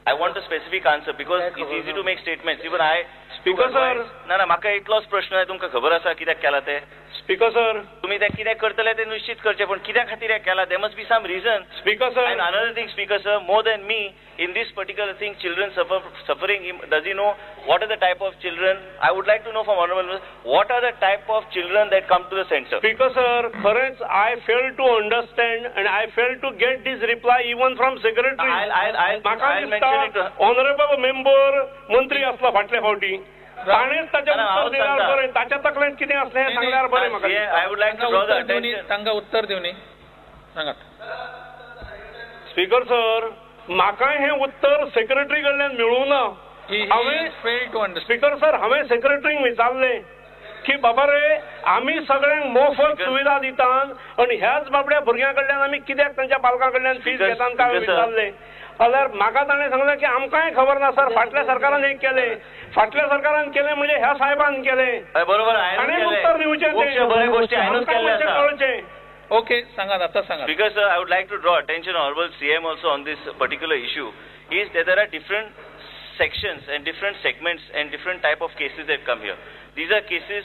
I want a specific answer because it's easy to make statements. Even I, Speaker sir. ना ना, म्हाका इतलोच प्रश्न आहे, तुमकां खबर आसा कित्याक केला ते? Speaker sir. तुमी ते कित्याक करतले ते निश्चित करचे, पण कित्या खातीर हें केला? There must be some reason. Speaker sir. And another thing, Speaker sir, more than me in this particular thing, children suffering, does he know what are the type of children? I would like to know from honorable minister, what are the type of children that come to the center? Speaker sir, खरेंच I fail to understand and I fail to get this reply even from secretary. I'll mention it to honorable member मंत्री असला फाटल्या फावटी, ताणेच ताचें उत्तर दिल्यार बरें, ताच्या तकलेंत कितें आसलें हें सांगल्यार बरें म्हाका. I would like to draw the attention. तांकां उत्तर दिवनी सांगात. स्पीकर सर, म्हाका हें उत्तर सेक्रेटरी कडल्यान मेळूं ना. हांवें fail to understand. Speaker sir, हांवें सेक्रेटरीक विचारलें की बाबा रे, आमी सगळ्यांक मोफत सुविधा दितात आनी ह्याच बाबड्या भुरग्यां कडल्यान आमी कित्याक तांच्या पालकां कडल्यान फीस घेतात काय विचारलें. जाल्यार म्हाका ताणें सांगलें की आमकांय खबर ना सर, फाटल्या सरकारान एक केलें, फाटल्या सरकारान केलें म्हणजे ह्या साहेबान केलें. बरोबर, ताणें उत्तर दिवचें, कळचें. ओके, सांगात आता सांगात. Because I would like to draw attention honorable CM also on this particular issue is that there are different sections and different segments and different type of cases that come here. These are cases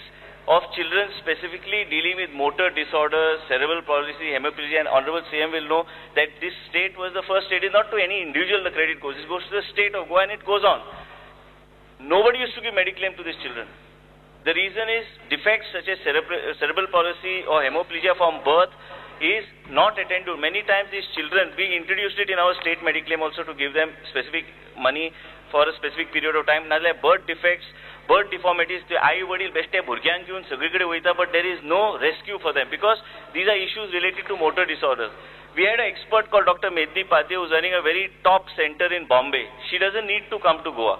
of children specifically dealing with motor disorders, cerebral palsy, hemiplegia, and honorable CM will know that this state was the first state. Is not to any individual the credit goes, it goes to the state of Goa and it goes on. Nobody used to give mediclaim to these children. The reason is defects such as cerebral palsy or hemiplegia from birth is not attended to. Many times these children, we introduced it in our state mediclaim also to give them specific money for a specific period of time. नाजाल्यार birth defects, birth deformities, ते आई वडील बेश्टे भुरग्यांक घेवन सगळे कडेन वयता, but there is no rescue for them because these are issues related to motor disorders. We had an expert called Dr. Medni Padhye who is running a very top center in Bombay. She doesn't need to come to Goa.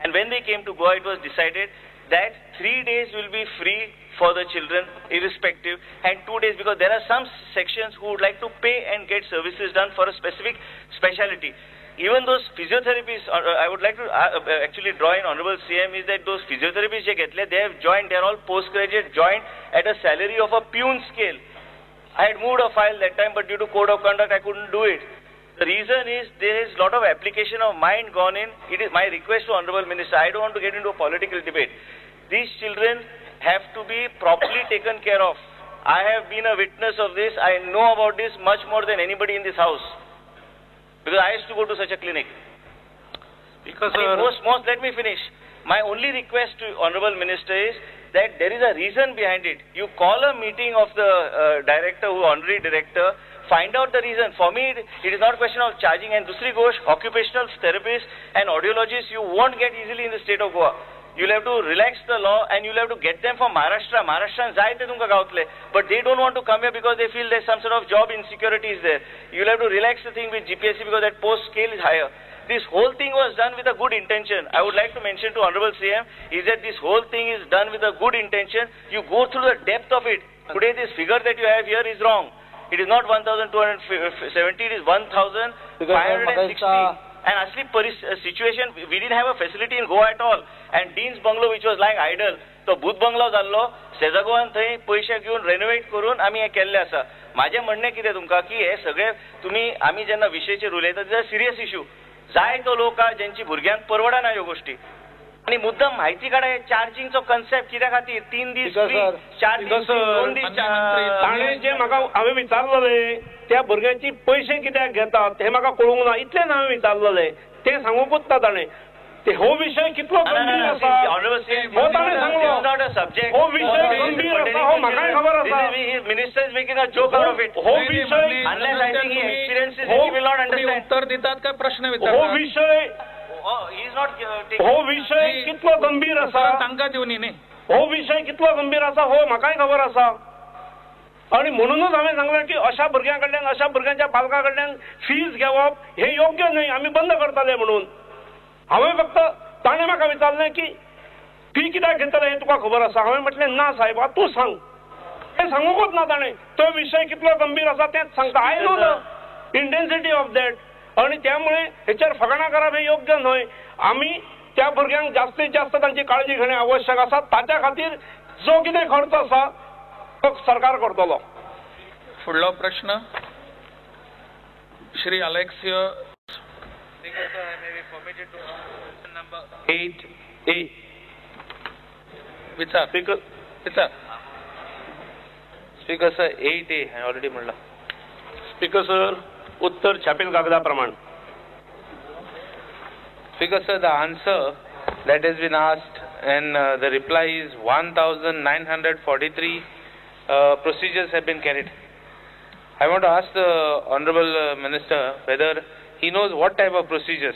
And when they came to Goa, it was decided that 3 days will be free for the children irrespective, and 2 days, because there are some sections who would like to pay and get services done for a specific speciality. Even those physiotherapists, I would like to actually draw in honorable CM is that those physiotherapists जे घेतले, they have joined, they are all postgraduate, joined at a salary of a peon scale. I had moved a file that time, but due to code of conduct I couldn't do it. The reason is there is lot of application of mind gone in. It is my request to honorable minister, I don't want to get into a political debate. These children have to be properly taken care of. I have been a witness of this. I know about this much more than anybody in this house. Because I used to go to such a clinic. Because most, let me finish. My only request to honorable minister is that there is a reason behind it. You call a meeting of the director, who honorary director, find out the reason. For me, it is not a question of charging. And dusri ghosh, occupational therapists and audiologists, you won't get easily in the state of Goa. You'll have to relax the law and you'll have to get them from Maharashtra. Maharashtra जाय ते तुमकां गावतले, but they don't want to come here because they feel there's some sort of job insecurity is there. You'll have to relax the thing with GPSC because that post scale is higher. This whole thing was done with a good intention. I would like to mention to honorable CM is that this whole thing is done with a good intention. You go through the depth of it. Today this figure that you have here is wrong. It is not 1,270, it is 1,560. And actually situation, we didn't have a facility in Goa at all. And Dean's bungalow which was lying idle, तो भूत bungalow जाल्लो, सेजागोवान थंय पयशे घेवन renovate करून आमी हें केल्लें आसा. म्हाजें म्हणणें कितें तुमकां की हे सगळे तुमी आमी जेन्ना विशयाचेर उलयता ते सिरियस इश्यू. जाय तो लोक आहा जेंची भुरग्यांक परवडना ह्यो गोश्टी. आनी मुद्दम म्हायती काडा, हे चार्जिंगचो कन्सेप्ट कित्या खातीर 3 दीस फ्री, 4 दीस, 2 दीस. ताणें जें म्हाका हांवें विचारलें त्या भुरग्यांची पयशे कित्याक घेतात हें म्हाका कळूंक ना, इतलें हांवें विचारलें, तें सांगूंकूच ना ताणें. हो विशय कितलो गंभीर आसा हो ताणें सांगलो. हो विशय गंभीर आसा हो म्हाकाय खबर आसा. Minister is making a joke out of it. हो विशय unless I think he experiences it, he will not understand. उत्तर दितात काय प्रश्न विचारतात? हो विशय हो विशय कितलो गंभीर आसा तांकां दिवनी न्ही. हो विशय कितलो गंभीर आसा हो म्हाकाय खबर आसा. आनी म्हणूनच हांवें सांगलें की अशा भुरग्यां कडल्यान, अशा भुरग्यांच्या पालकां कडल्यान फीज घेवप हें योग्य न्हय, आमी बंद करतले म्हणून. हांवें फक्त ताणें म्हाका विचारलें की फी कित्याक घेतले हें तुका खबर आसा? हांवें म्हटलें ना साहेबा, तूं सांग. तें सांगूंकूच ना ताणें. तो विशय कितलो गंभीर आसा तेंच सांगता. I know the intensity of that. आनी त्यामुळे हेचेर फकाणां करप हें योग्य न्हय. आमी त्या भुरग्यांक जास्तीत जास्त तांची काळजी घेणें आवश्यक आसा. ताच्या खातीर जो कितें खर्च आसा तो सरकार करतलो. फुडलो प्रश्न Shri अलेक्सियो. Speaker sir, I may be permitted to number 8A. विचार. स्पीकर विचार. स्पीकर सर, 8A हांवें ऑलरेडी म्हणलां. स्पीकर सर, उत्तर छापील कागदा प्रमाण. Speaker sir, the answer that has been asked and the reply is 1943 procedures have been carried. I want to ask the Honorable Minister whether he knows what type of procedures.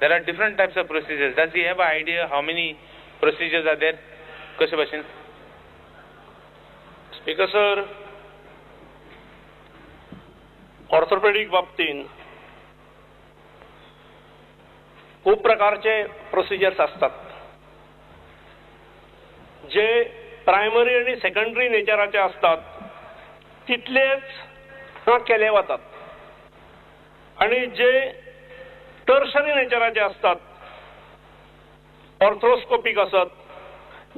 There are different types of procedures. Does he have an idea how many procedures are there? कशे भाशेन? Speaker sir, orthopaedic बाबतीन खूब प्रकारचे procedures आसतात जे primary आनी secondary नेचराचे आसतात, तितलेच हांगा केले वतात, आनी जे टर्शरी नेचराचे आसतात, ऑर्थ्रोस्कोपीक आसत,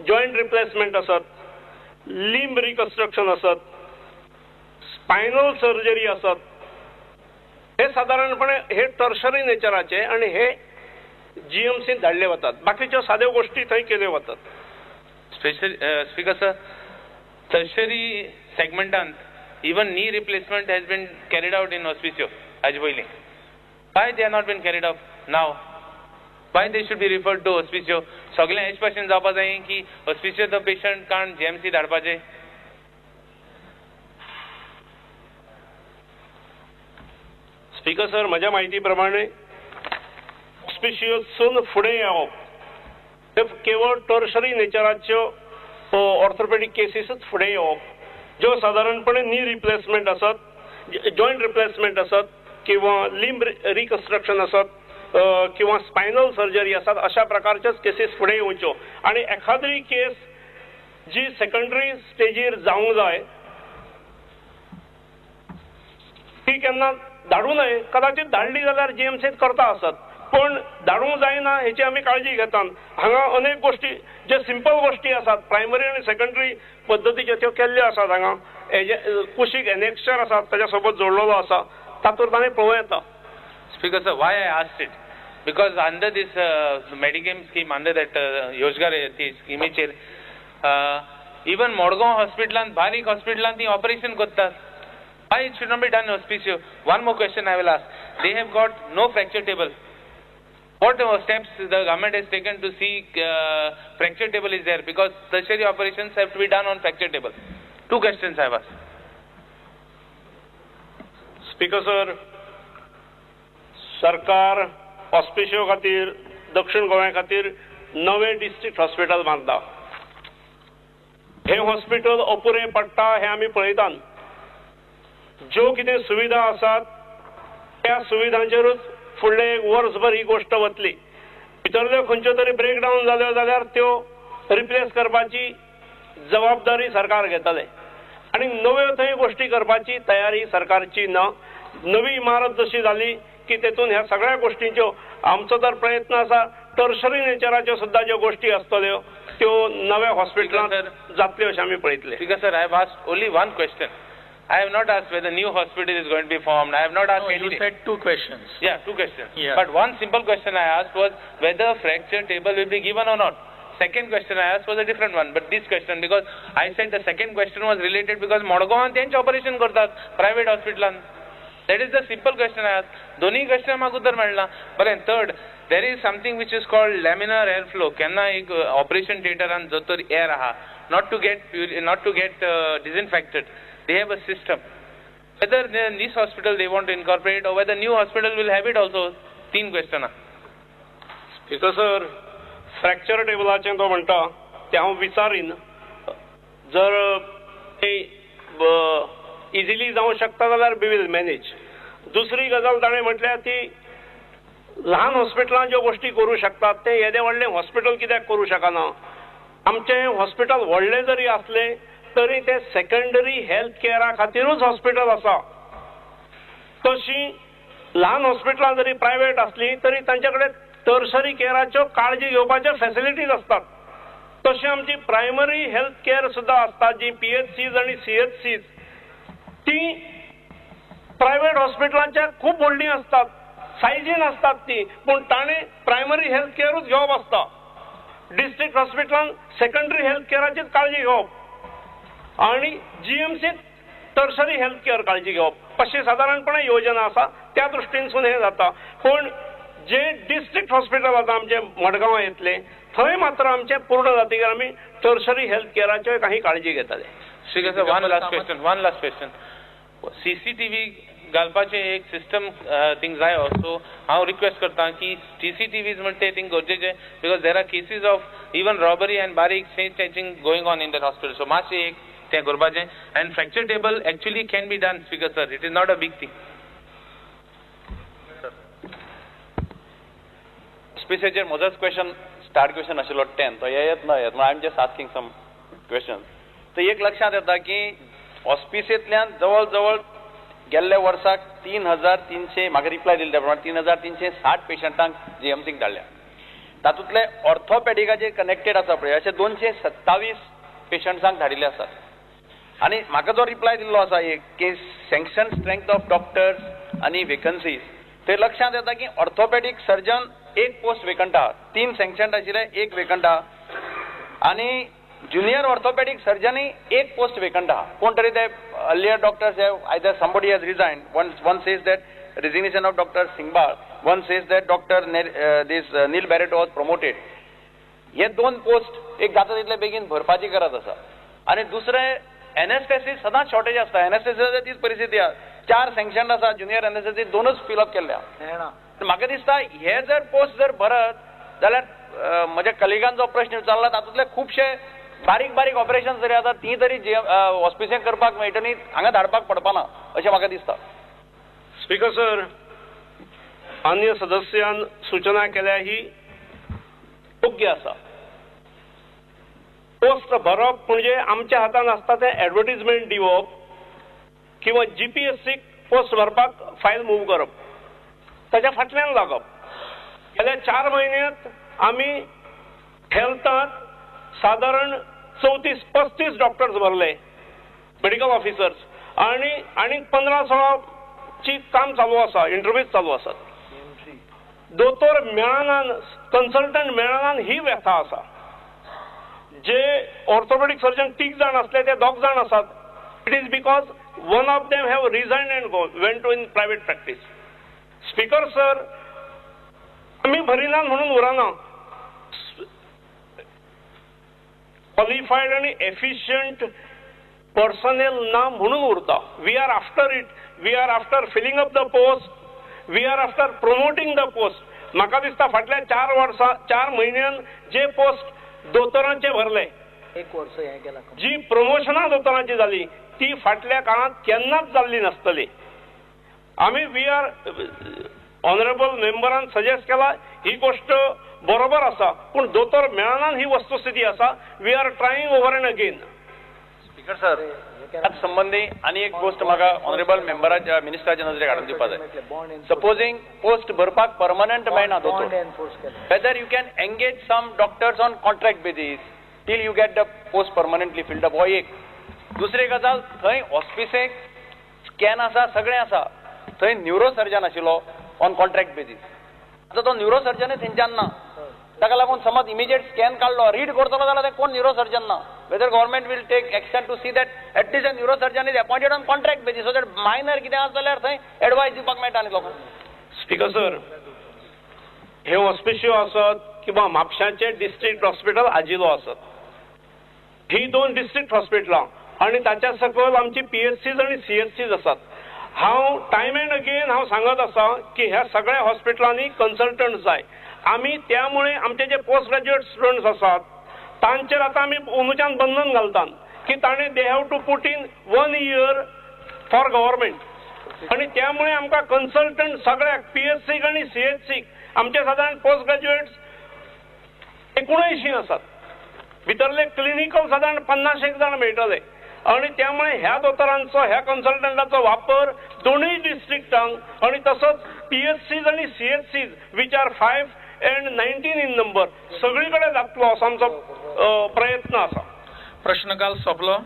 जॉयंट रिप्लेसमेंट आसत, लिंब रिकन्स्ट्रक्शन आसत, स्पायनल सर्जरी आसत, हे सादारणपणे हे टर्शरी नेचराचे आनी हे जीएमसींत धाडले वतात. बाकीच्यो साद्यो गोश्टी थंय केल्यो वतात. स्पेशल स्पीकर सर, टर्शरी सेगमेंटांत even knee replacement has been carried out in Hospicio हाजे पयलीं. Why they are not been carried out now? Why they should be referred to Hospicio? सगळें हेच भाशेन जावपा जाय की हॉस्पिसियो the patient काण जीएमसी धाडपाचें? स्पीकर सर, म्हज्या म्हायती प्रमाणे हॉस्पिसियोसून फुडें येवप हे केवळ टर्शरी नेचराच्यो ऑर्थोपेडीक केसीसूच फुडें येवप, ज्यो सादारणपणे नी रिप्लेसमेंट आसत, जॉयंट रिप्लेसमेंट आसत, किंवा लिंब रिकन्स्ट्रक्शन आसत, किंवा स्पायनल सर्जरी आसात, अशा प्रकारच्योच केसीस फुडें येवच्यो. आनी एखाद्री केस जी सेकंडरी स्टेजीर जावंक जाय ती केन्ना धाडूं नये. कदाचित धाडली जाल्यार जीएमसींत करता आसत, पण धाडूंक जायना हेची आमी काळजी घेतात. हांगा अनेक गोश्टी जे सिंपल गोश्टी आसात प्रायमरी आनी सेकंडरी पद्दतीच्यो त्यो केल्ल्यो आसात. हांगा कुशीक एनेक्शर आसात, ताच्या सोबत जोडलेलो आसा, तातूंत ताणें पळोवं येता. Speaker sir, why I asked it? Because under this Mediclaim scheme, under that Yojgar स्किमीचेर even Madgaon हॉस्पिटलांत, बारीक हॉस्पिटलांत ती ऑपरेशन करतात. Why it should not be done in Hospicio? One more question I will ask. They have got no fracture table. What steps the government has taken to see fracture table is there? Because tertiary operations have to be done on fracture table. Two questions I have asked. Speaker sir, सरकार हॉस्पिसियो खातीर दक्षिण गोंया खातीर नवें district hospital बांदता. हें hospital अपुरें पडटा हें आमी पळयतात. ज्यो कितें सुविधा आसात त्या सुविधांचेरूच फुडले एक वर्सभर ही गोश्ट वतली. भितरल्यो खंयच्यो तरी ब्रेकडावन जाल्यो जाल्यार त्यो रिप्लेस करपाची जबाबदारी सरकार घेतले आनी नव्यो थंय गोश्टी करपाची तयारी सरकारची ना. नवी इमारत जशी जाली की तेतून ह्या सगळ्या गोश्टींच्यो आमचो तर प्रयत्न आसा टर्शरी नेचराच्यो सुद्दां ज्यो गोश्टी आसतल्यो त्यो नव्या हॉस्पिटलांत जातल्यो अशें आमी पळयतले. Speaker sir, I have asked only one question. I have not asked whether new hospital is going to be formed. I have not asked anything. You said two questions. Yeah, two questions. Yeah. But one simple question I asked was whether fracture table will be given or not. Second question I asked was a different one. But this question, because I said the second question was related because Madgaon त्यांचे operation करतात private hospitalan. That is the simple question I asked. दोन्ही question म्हाका उत्तर मेळना. बरें, third, there is something which is called laminar airflow. केन्ना एक operation थिएटरान जो तर air आहा, not to get disinfected. They have a system. Whether in this hospital they want to incorporate or whether new hospital will have it also. तीन question. Speaker sir, fracture टेबलाचें तो म्हणटा तें हांव विचारीन. जर ते इजिली जावंक शकता जाल्यार we will manage. दुसरी गजाल ताणें म्हटल्यार ती ल्हान हॉस्पिटलांत ज्यो गोश्टी करूं शकतात तें येदें व्हडलें हॉस्पिटल कित्याक करूं शकना. आमचें हॉस्पिटल व्हडलें जरी आसलें तरी ते सेकंडरी हेल्थ केअरा खातीरूच हॉस्पिटल आसा. तशी ल्हान हॉस्पिटलां जरी प्रायवेट आसलीं तरी तांचे कडेन टर्शरी केअराच्यो काळजी घेवपाच्यो फॅसिलिटीज आसतात. तशी आमची प्रायमरी हेल्थ केअर सुद्दां आसता जी पीएचसीज आनी सीएचसीज ती प्रायवेट हॉस्पिटलांच्या खूब व्हडलीं आसतात. सायजीन आसतात ती, पूण ताणें प्रायमरी हेल्थ केअरूच घेवप आसता. डिस्ट्रिक्ट हॉस्पिटलान सेकंडरी हेल्थ केअराचीच काळजी घेवप आनी जीएमसीत टर्शरी हेल्थ केअर काळजी घेवप, अशी सादारणपणे योजना आसा. त्या दृश्टीनसून हें जाता. पूण जे डिस्ट्रिक्ट हॉस्पिटल आतां आमचे मडगांवां येतले थंय मात्र आमचे पूर्ण जातीक आमी टर्शरी हेल्थ केअराच्यो काही काळजी घेतले. One last question, one last question. CCTV घालपाचें एक सिस्टम थिंग जायो, सो हांव रिक्वेस्ट करता की सीसीटीव्हीज म्हणटा ते थिंग गरजेचें, because there are cases of even robbery and बारीक chain snatching going on in that hospital. So मातशें एक तें करपाचें. And fracture table actually can be done, speaker sir, it is not a big thing. स्पेसाचेर म्हजोच question start question आशिल्लो 10, तो येत ना येत म्हणून I am just asking some question. तर एक लक्षांत येता की हॉस्पिसेंतल्यान जवळ जवळ गेल्ल्या वर्साक 3300, म्हाका रिप्लाय दिले त्या प्रमाणे 3360 पेशंटांक जीएमसीक धाडल्या. तातूंतले ऑर्थोपॅडिकाचेर कनेक्टेड आसा पळय अशे 227 पेशंट्सांक धाडिल्ले आसात. आनी म्हाका जो रिप्लाय दिल्लो आसा एक की सँक्शन स्ट्रेंथ ऑफ डॉक्टर्स आनी वेकन्सीज, थंय लक्षांत येता की ऑर्थोपॅडीक सर्जन एक पोस्ट वेकंट आहा, 3 सँक्शन आशिल्ले, एक वेकंट आहा. आनी ज्युनियर ऑर्थोपॅडीक सर्जनूय एक पोस्ट वेकंट आहा. कोण तरी ते earlier doctors have either somebody has resigned, one says that resignation of doctor Singbal, one says that doctor this Neil Barreto was promoted. हे 2 पोस्ट एक जाता तितले बेगीन भरपाची गरज आसा. आनी दुसरें एनेस्थेसिस सदांच शॉर्टेज आसता. एनेस्थेसिसाची तीच परिस्थिती आसा, 4 सँक्शन आसा, ज्युनियर एनेस्थेसिस 2च फिलअप केल्ल्या. म्हाका दिसता हे जर पोस्ट जर भरत जाल्यार म्हज्या कलिगान जो प्रश्न विचारला तातूंतले खुबशे बारीक बारीक ऑपरेशन जरी आसा ती तरी हॉस्पिसेंत करपाक मेळटली, हांगा धाडपाक पडपाना अशें म्हाका दिसता. स्पीकर सर, अन्य सदस्यान सूचना केल्या ही योग्य आसा. पोस्ट भरप म्हणजे आमच्या हातान आसता तें एडवर्टीजमेंट दिवप किंवा जीपीएससीक पोस्ट भरपाक फायल मूव करप, ताच्या फाटल्यान लागप. गेल्या 4 म्हयन्यांत आमी हेल्थांत सादारण 34-35 डॉक्टर्स भरले, मेडिकल ऑफिसर्स, आनी आनीक 15-16 काम चालू आसा, इंटरव्यूज चालू आसात. दोतोर मेळनान, कन्सल्टंट मेळनान ही व्यथा आसा. जे ऑर्थोपेडीक सर्जन 3 जाण आसले ते 2 जाण आसात. It is because one of them have resign and go went to in private practice. Speaker sir, आमी भरिनात म्हणून उरना, क्वॉलिफायड आनी एफिशियंट पर्सनेल ना म्हणून उरता. We are after it, we are after filling up the post, we are after promoting the post. म्हाका दिसता फाटल्या 4 वर्सां 4 म्हयन्यान जे पोस्ट दोतोरांचे भरले, जी प्रमोशनां दोतोरांची जाली ती फाटल्या काळांत केन्नाच जाल्ली नासतली. आमी we are honourable मेंबरान सजेस्ट केला ही गोष्ट बरोबर आसा, पूण दोतोर मेळना ही वस्तुस्थिती आसा. We are trying over and again. Speaker sir, त्याच संबंदी आनी एक गोष्ट म्हाका ऑनरेबल मेंबराच्या मिनिस्टराच्या नजरेक हाडून दिवपा जाय. सपोजींग पोस्ट भरपाक परमनंट मेळना दोतोर, whether you can engage some doctors on contract basis till you get the post permanently filled up, हो एक. दुसरी गजाल, थंय हॉस्पिसेक स्कॅन आसा, सगळें आसा, थंय न्युरोसर्जन आशिल्लो ऑन कॉन्ट्रॅक्ट बेजीस. आतां तो न्युरोसर्जनूय थंयच्यान ना, ताका लागून समज इमिजिएट स्कॅन काडलो, रीड करतलो जाल्यार ते कोण न्युरोसर्जन ना. Whether government will take action to see that at least a neurosurgeon is appointed on contract basis so that minor कितें आसा जाल्यार थंय एडवायस दिवपाक मेळटा न्ही लोकांक. स्पीकर सर, हे हॉस्पिशियो आसत किंवा म्हापशांचे डिस्ट्रिक्ट हॉस्पिटल आजिलो आसत, ही 2 डिस्ट्रिक्ट हॉस्पिटलां आनी ताच्या सकयल आमची पीएचसीज आनी सीएचसीज आसात. हांव टायम एंड अगेन हांव सांगत आसा की ह्या सगळ्या हॉस्पिटलांनी कन्सल्टंट जाय. आमी त्यामुळे आमचे जे पोस्ट ग्रॅज्युएट स्टुडंट्स आसात तांचेर आतां आमी अंदूच्यान बंधन घालतात की ताणें they have to put in 1 year for government. आनी त्यामुळे आमकां कन्सल्टंट सगळ्याक पीएचसीक आनी सीएचसीक आमचे सादारण पोस्ट ग्रॅज्युएट्स 79 आसात, भितरले क्लिनिकल सादारण 50 जाण मेळटले. आनी त्यामुळे ह्या दोतोरांचो, ह्या कन्सल्टंटाचो वापर दोनूय डिस्ट्रिक्टांक आनी तसोच पीएचसीज आनी CHCs which are 5 and 19 in number सगळी कडेन जातलो असो आमचो प्रयत्न आसा. प्रश्नकाल सोंपलो.